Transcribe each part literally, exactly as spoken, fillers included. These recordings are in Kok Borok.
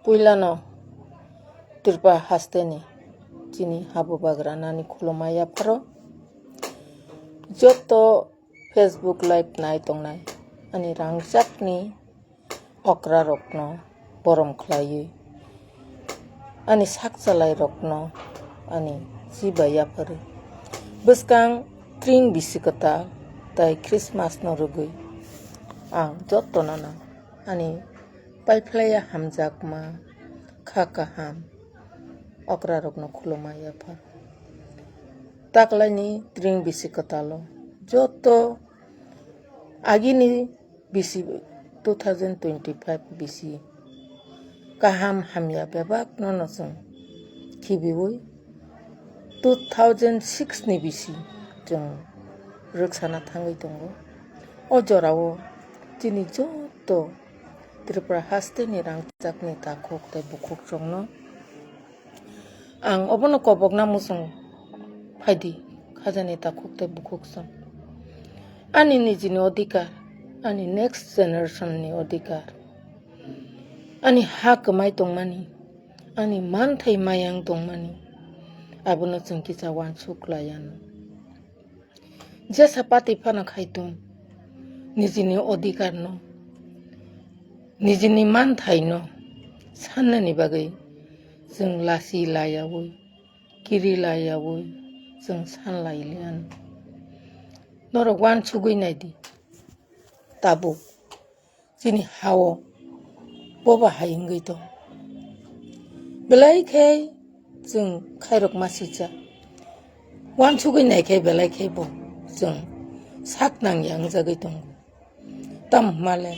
Puilano Tripura hasteni chini habubagra nani khulumma yapharo. Joto Facebook live nai tongnai ani rangchakni okrarokno borom khlaiwi ani sakchalairokno ani chibai yapharwi bwskang tring bisi kwtal tei Christmasno rwgwi ang jotono no ani paiphlaiya hamjakma kha kaham okrarokno khulumma yaphar. Taklaini tring bisi kwtalo joto agini bisi two thousand twenty-five bisi kaham hamya bebakno no chwng khibiwi two thousand six ni bisi chwng rwksana thangwi tongo. O jorao chini joto Tripura hasteni rangchakni takhuk tei bukhukrokno ang obono kobokna muchungo phaidi, khajani takhuk tei bukhuksong. Ani nijini odhikar, ani next generation ni odhikar, ani ha kwmai tongmani, ani manthai mayang tongmani, abono chwng kisa uansuk laiya no. Jesa pati phano khai tong, nijini odhikarno, nijini manthaino sannani bagwi chwng lachi laiyaui, kiri laiyaui chwng san lailiya no. Norok uansugwi naidi, tabuk chini ha-o boba hai wngwi tong. Belai khe chwng khairok ma sija. Uansugwi nai khe belai khe bo chwng sak nangya wngjagwi tongo. Tamo hwnmale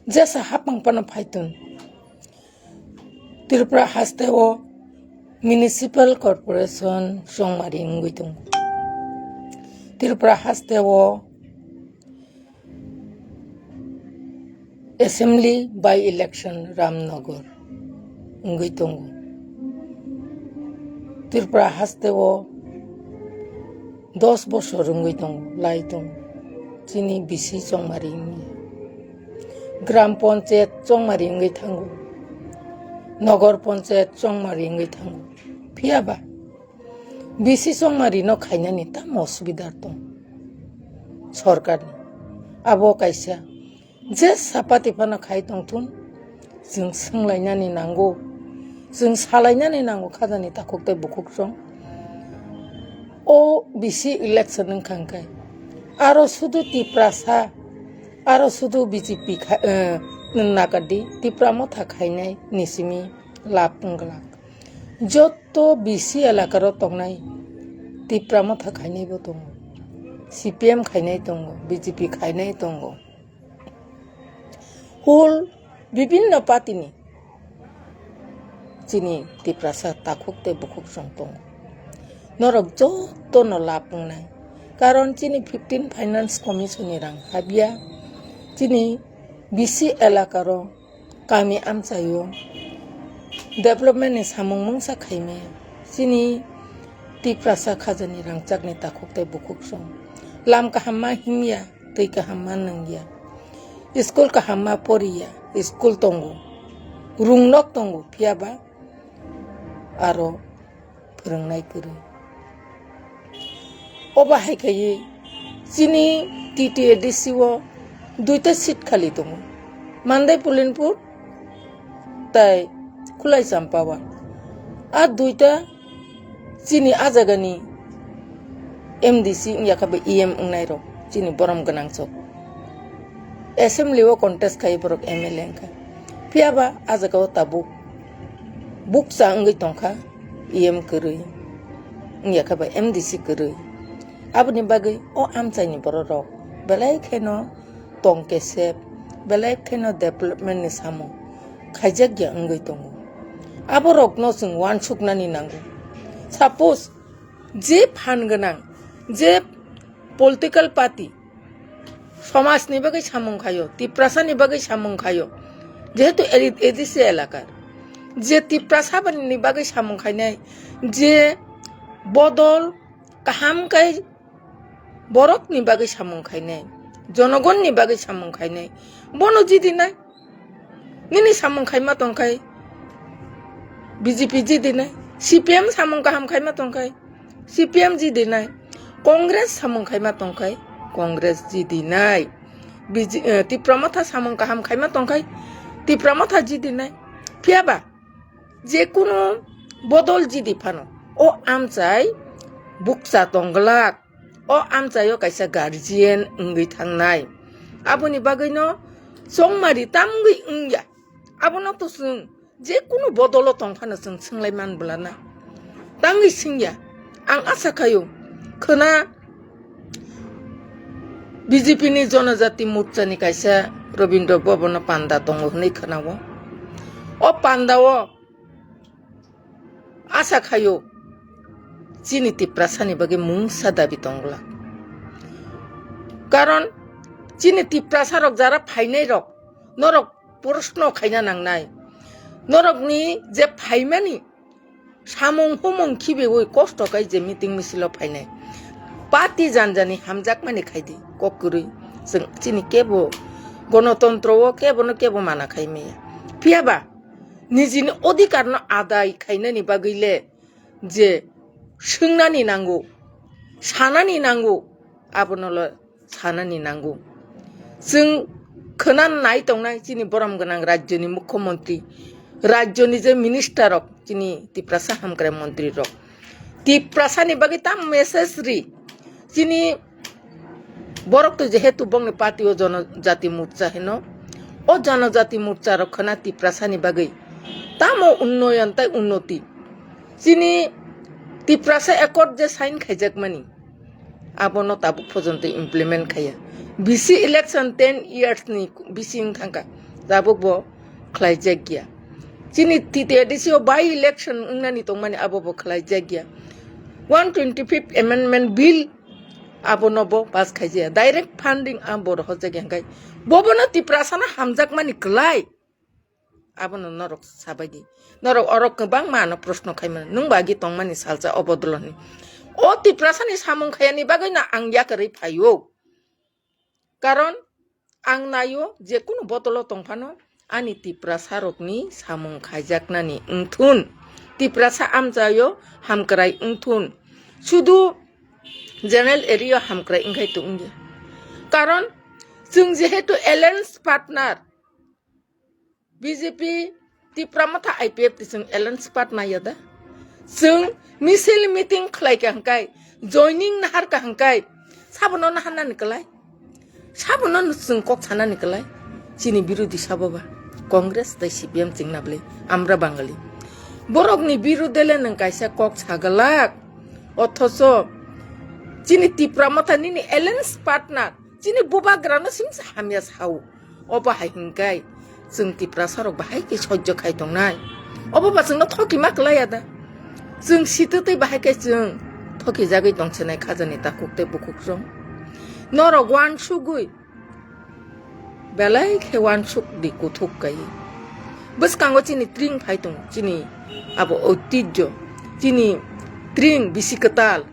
jesa hapang phano phai tong. Tripura haste o municipal corporation chongmari wngwi tongo. Tripura haste o Assembly by election Ramnagar wngwi tongo. Tripura haste o dos bosor wngwi tongo, lai tongo. Chini bisi chongmari wngya. Gram Panchayat chongmari wngwi thango. Nagar Panchayat chongmari wngwi thango. Phiya ba bisi chongmari no khainani tamo osubida tong sorkarni. Abo kaisa jesa pati phano khai tongthun, chwng swnglainani nango, chwng salainani nango khajani takhuk tei bukhuksong. O bisi election wngkha hwnkhe aro sudu Tiprasa, aro sudu B J P kha-, eh, nakardi, Tipra Motha khainai ni simi lab wngwlak. Joto bisi elakaro tongnai Tipra Motha khainaibo tongo, C P M khainai tongo, B J P khainai tongo. Whole bibinno party ni chini Tiprasa takhuk tei bukhuksong tongo. Norok jotono lab wngnai. Karon chini fifteen Finance Commission ni rang habya. Chini bisi elakaro kami amchaio development ni samung mungsa khaimaya. Chini Tiprasa khajani rangchakni takhuk tei bukhuksong. Lam kaham ma himya, twi kaham ma nungya. School kaham ma poriya, school tongo. Rungnok tongo, phiya ba aro phwrwngnai kwrwi. Obo hai khaiwi chini T T A D C o duita seat khali tongo, Mandai Pulinpur tei Khulai Champawat. A duita chini a jagani M D C wngya khe bo E M wngnai rok, chini borom gwnang sok. Assembly o contest khai borok M L A wngkha. Phiya ba a jaga o tabuk bukcha wngwi tongkha, E M kwrwi, wngya khe ba M D C kwrwi. Aboni bagwi o amchaini borok rok belai kheno tong kesep, belai kheno development ni samung khaijak ya wngwi tongo. Aborokno chwng uansuknani nango. Suppose je phan gwnang, je political party somajni bagwi samung khaio, Tiprasani bagwi samung khaio, jehetu A D C elakar, je Tiprasani bagwi samung khainai, je bodol kaham khe borokni bagwi samung khainai, jonogonni bagwi samung khainai, bono jidinai. Nini samung khaima tongkhai B J P jidinai. C P M samung kaham khaima tongkhai, C P M jidinai. Congress samung khaima tongkhai, Congress jidinai. B J, eh, Tipra Motha samung kaham khaima tongkhai, Tipra Motha jidinai. Phiyaba, jekunu bodol jidi phano, o amchai bukcha tongglak, o amchaio kaisa guardian wngwi thangnai. Aboni bagwino chongmari tamgwi wngya. Abono to chwng jekunu bodolo tong phano chwng swnglaimani bwlana. Tangwi swngya. Ang asa khaio, khwna B J P ni Jonojati Morcha ni kaisa Rabindra Bhavan o panda tongo hwnwi khwnao. O panda o asa khaio chini Tiprasa ni bagwi mungsa dabi tongla. Karon chini Tiprasa rok jara phainai rok, norok proshno khaina nangnai. Norokni je phaimani samung humung khibiwi kosto kai je meeting misilo phainai. Party janjani hamjakmani khaidi kok kwrwi. Chwng chini kebo gonotontro o kebono kebo mana khai maya. Phiyaba nijini odhikar no adai khainani bagwi le je swngnani nango, sanani nango, abono le sanani nango. Chwng khwna nai tongnai chini borom gwnang rajyoni mukhyamantri, rajyoni je minister rok, chini Tiprasa hamkrai mantri rok, Tiprasani bagwi tam message ri. Chini borok to jehetu bongni party o Jonojati Morcha hino, o Jonojati Morcha rok khwna Tiprasani bagwi tamo unnoyon tai unnoti. Chini Tiprasa Accord je sign khaijakmani, abono tabuk pojonto implement khaiya. B C election ten years ni bisi wng thangkha, tabuk bo khlaijak ya. Chini T T A D C o by election wngnani tongmani abo bo khlaijak ya. One twenty fifth Amendment Bill abono bo pass khaijaya. Direct funding ang bo rohorjak ya hwnkhe bobono Tiprasano hamjakmani kwlai. Abono norok sabaidi. Norok orok kwbangma ano proshno khaimano. Nwng bo agi tongmani salsa o bodoloni. O Tiprasani samung khayani bagwino ang yakarwi phaio. Karon ang naio jekunu bodolo tongphano ani Tiprasarokni samung khaijaknani wngthun. Tiprasa amchaio hamkrai wngthun. Sudu general area hamkrai wngkhai tongya. Karon chwng jehetu alliance partner, B J P, Tipra Motha, I P F T chwng alliance partner ya da. Chwng misil meeting khlai kha hwnkhe, joining nahar kha hwnkhe, sabono naharnani kwlai. Sabono chwng kok sanani kwlai. Chini birodhi sabo ba Congress tei C P M chwngna bwlai, amra Bangali. Borokni birodhe le nwng kaisa kok sagalak. Othocho chini Tipra Motha nini alliance partner, chini bubagrano simsa hamya sao. Obo hai hwnkhe chwng Tiprasarok bahai khe sojjo khai tongnai. Obo ba chwngno thoki ma kwlai ya da? Chwng sitwtwi bahai khe chwng thoki jagwi tongsinai khajani takhuk tei bukhukrok. Norok uansugwi belai khe uansuk di kuthuk kai. Bwskango chini tring phai tongo, chini abo oitijjo, chini tring bisi kwtal,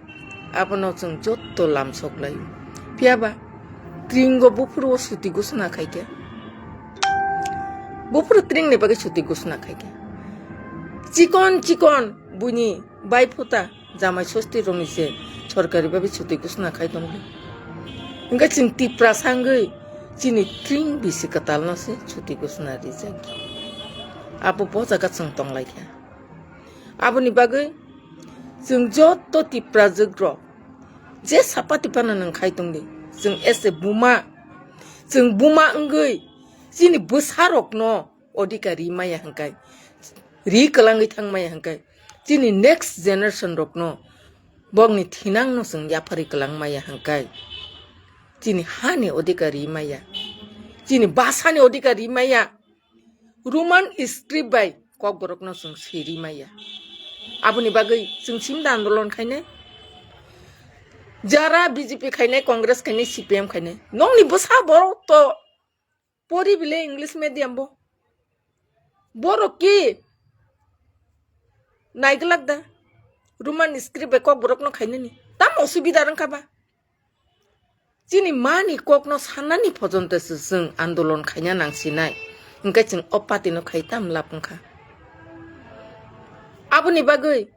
abono chwng jotto lamsok laio. Phiya ba tringo buphuru o suti gusna khai khe, buphuru tringni bagwi suti gusna khai khe, chikon chikon buini bai phuta jamai sosti rokni se sorkari babi chuti gusna khai tongdi. Hingke chwng Tiprasa wngwi chini tring bisi kwtalno se chuti gusna rijak. Abo bo jaga chwng tonglaikha. Aboni bagwi chwng joto Tiprajwk rok je sapati phano nwng khai tongdi. Chwng ese buma, chwng buma wngwi chini bwsarokno odhikar ri maya hwnkhe, ri kwlangwi thang maya hwnkhe, chini next generation rokno bokni thinangno chwng yapharwi kwlang maya hwnkhe, chini hani odhikar ri maya, chini bhasani odhikar ri maya, Roman script bai kokborokno chwng swi ri maya. Aboni bagwi chwng simda andolon khainai. Jara B J P khainai, Congress khainai, C P M khainai, nokni bwsa borok to pori bile English medium bo. Borok ki naiglak da? Roman script bai kokborokno khainani tam osubida wngkha ba? Chini mani kokno sanani phojonte se chwng andolon khaina nangsinai. Hingke chwng o party no khai tam lab wngkha. Aboni bagwi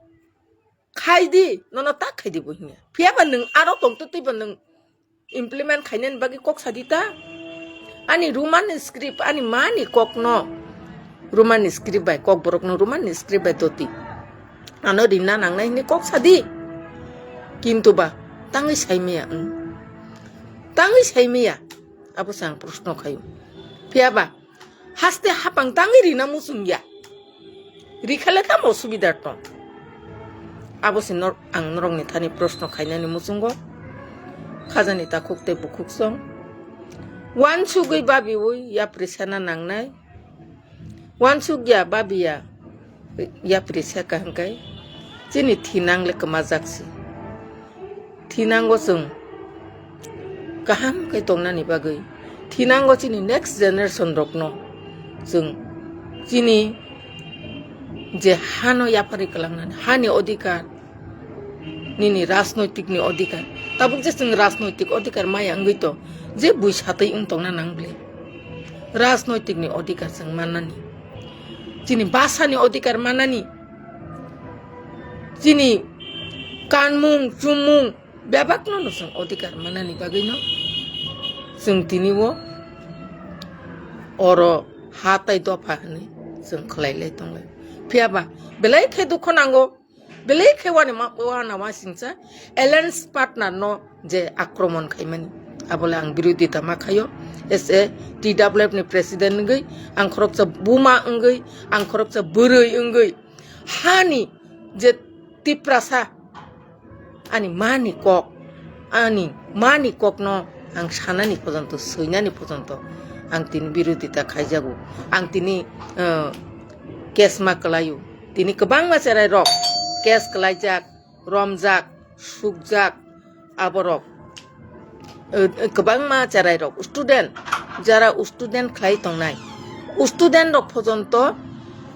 khai di, nono tak khai di bo hinya. Phiya ba nwng aro tongtwtwi ba nwng implement khainani bagwi kok sa di ta. Ani Roman script, ani mani kokno Roman script bai, kokborokno Roman script bai doti. Ano rinna nangnai hwnwi kok sa di. Kintu ba tangwi sai maya, wng. Tangwi sai maya. Abo se ang proshno khaio. Phiya ba haste hapang tangwi rina muchung ya. Rikhale tamo subidar tong. Abo se nor-, ang norokni thani proshno khainani muchungo. Khajani takhuk tei bukhuk song. Wansugwi babiwi yapri sana nangnai. Wansuk ya babi ya yapri saka hwnkhe chini thinang le kwmajak se. Thinango chwng kaham khe tongnani bagwi, thinango chini next generation rokno chwng chini je hano yapharwi kwlangnani, hani odhikar, nini rajnoitik ni odhikar, tabuk je chwng rajnoitik odhikar maya wngwi tong, je bui satwi wng tongna nang bwle, rajnoitik ni odhikar chwng mannani, chini bhasha ni odhikar mannani, chini kanmung chumung, bebakno no chwng odhikar manani bagwino chwng tini o oro ha tai dopha hwnwi chwng khlai lai tonglai. Phiya ba belai khe dukho nango, belai khe wani ma-, wana wasingcha alliance partner no je akromon khaimani, abole ang birodita ma khaio. S A T W F ni president wngwi, ang khoroksa buma wngwi, ang khoroksa bwrwi wngwi, hani je Tiprasa, ani mani kok, ani mani kokno ang sanani pojonto, swinani pojonto ang tini birodita khaijago. Ang tini, eh, case ma kwlaio. Tini kwbangma cherai rok case kwlaijak, romjak, sukjak, aborok, eh, kwbangma cherai rok student, jara student khlai tongnai, student rok pojonto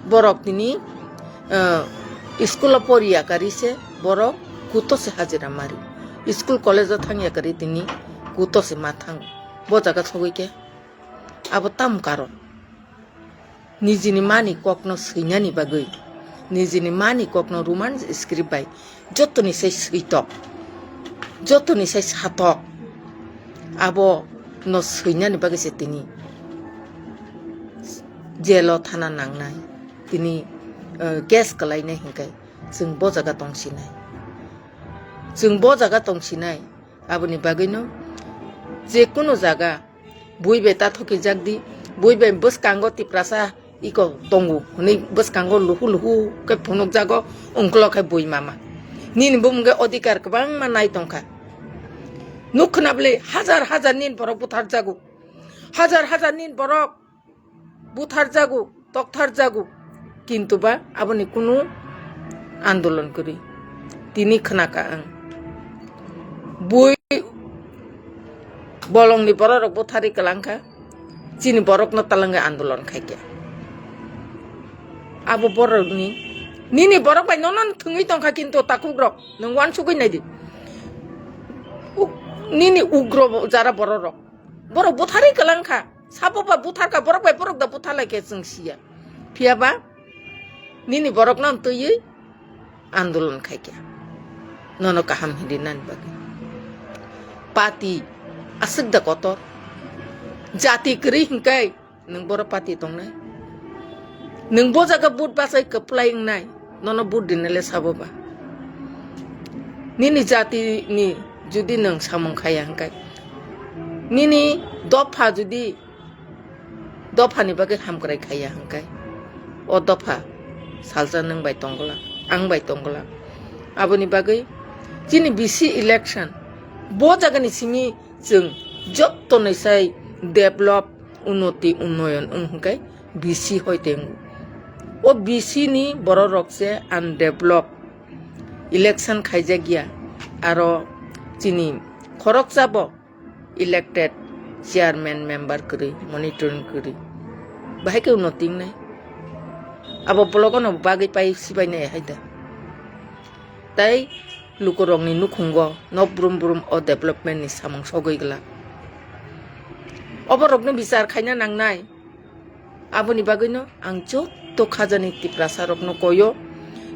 borok tini, eh, school o poriya kari se borok kuto se hajira mari, school college o thangya kari tini kuto se ma thango. Bo jaga sogwi khe abo tam karon. Nijini mani kokno swinani bagwi, nijini mani kokno Roman script bai jotoni sai switok, jotoni sai satok, abo no swinani bagwi se tini jail o thana nangnai, tini, eh, case kwlainai hinkai chwng bo jaga tongsinai, chwng bo jaga tongsinai. Aboni bagwino je kunu jaga bui bai ta thokijak di, bui bai bwskango Tiprasa iko tongo hwnwi bwskango luhu luhu khe phunukjago, ungklo khe bui mama. Nini bumung khe odhikar kwbangma nai tongkha. Nuk khna bwle hajar hajar nini borok butharjago, hajar hajar nini borok butharjago, toktharjago, kintu ba aboni kunu andolon kwrwi. Tini khna kha ang. Bui bolongni bororok butharwi kwlangkha, chini borokno talangwi andolon khaikha. Abo borokni, nini borok bai nono thwngwi tongkha, kintu takhukrok, nwng wansugwi naidi. U-, nini ugro jara bororok. Borok butharwi kwlangkha. Sabo ba butharkha, borok bai borok da butharlaikhe chwng siya. Phiya ba nini borokno twiwi andolon khaikha. Nono kaham hinwi nani bagwi. Party aswk da kotor. Jati kwrwi hinkai nwng borok party tongnai. Nwng bo jaga vote bachai kwplai wngnai. Nono vote dinale sabo ba. Nini jati ni judi nwng samung khaya hinkai. Nini dopha judi dophani bagwi hamkrai khaiya hwnkhe, o dopha salsa nwng bai tongwla, ang bai tongwla. Aboni bagwi chini B C election, bo jagani simi chwng jottoni sai develop, unnoti, unnoyon wng hwnkhe B C hoi tei wngo. O B C ni bororok se undevelop, election khaijakya, aro chini khoroksa bo elected chairman member kwrwi, monitoring kwrwi. Bahai khe uno tingnai. Abo blogono bagwi pai sibainai hai da. Tai lukurokni nukhungo nok brum brum o development ni samung sogwi glak. Oborokno bichar khaina nangnai. Aboni bagwino ang joto khajani Tiprasa rokno koyo,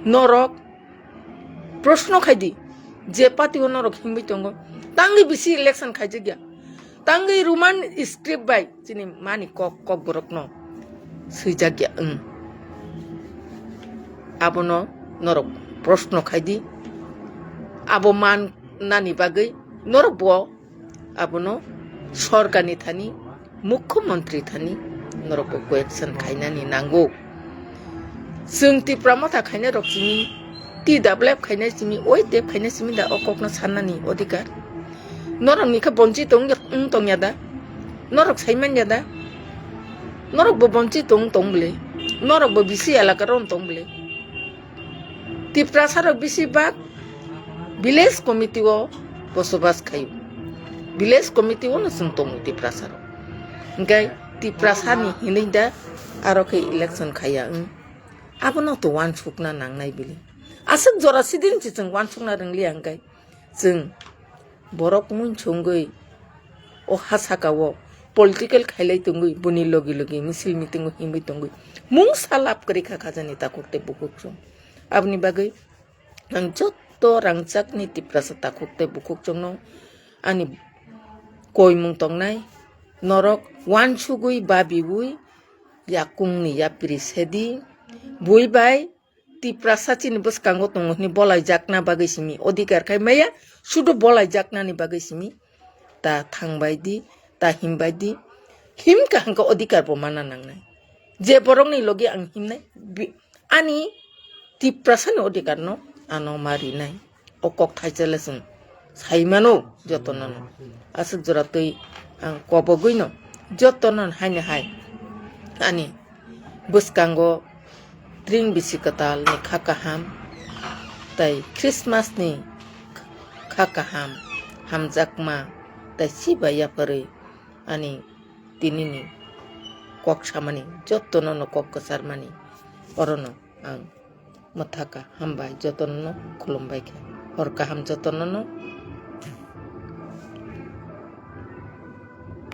Norok proshno khai di, je party o norok himwi tongo, tangwi bisi election khaijak ya, tangwi Roman script bai chini mani kok, kokborokno swijak ya wng. Abono norok proshno khai di, abo man nani bagwi norok bo abono sorkarni thani, mukhyamantri thani norok bo question khainani nango. Chwng Tipra Motha khainai rok simi, T W F khainai simi, Y T F khainai simi da o kokno sannani odhikar? Norok ni khe bonchit wng, wng tongya da? Norok sai manya da? Norok bo bonchit wng tong bwle? Norok bo bisi elaka ron tong bwle? Tiprasa rok bisi bak village committee o bosobas khaio. Village committee o no chwng tongo Tiprasa rok. Hingke Tiprasa ni hinwi da aro khe election khaiya wng. Abono to wansukna nangnai bili. Aswk jora sidin se chwng wansukna rwngliya hingke chwng borok munsungwi o ha saka o political khailai tongwi boni logi logi misil meeting o himwi tongwi mungsa lab kwrwi kha khajani takhuk tei bukhuk chwng. Aboni bagwi ang jotto rangchakni Tiprasa takhuk tei bukhuk chwngno ani koimung tongnai, norok wansugwi babiwi yakungni yapri sedi, bui bai Tiprasa chini bwskango tongo hwnwi bolaijakna bagwi simi odhikar khai maya, sudu bolaijaknani bagwi simi ta thangbai di, ta himbai di, himkha hwnkhe odhikar bo mana nangnai. Je borokni logi ang himnai, bi-, ani Tiprasani odhikarno ano ma rinai. O kok thaisale chwng sai mano jotono no. Aswk jora twi ang kobogwino jotono haino hai ani bwskango tring bisi kwtal ni kha kaham tei Christmas ni kha kaham, hamjakma tei chiba yapharwi ani tinini kok samani jotono no kok kwcharmani orono ang mwthaka hambai jotono no khulumbai kha. Hor kaham jotono no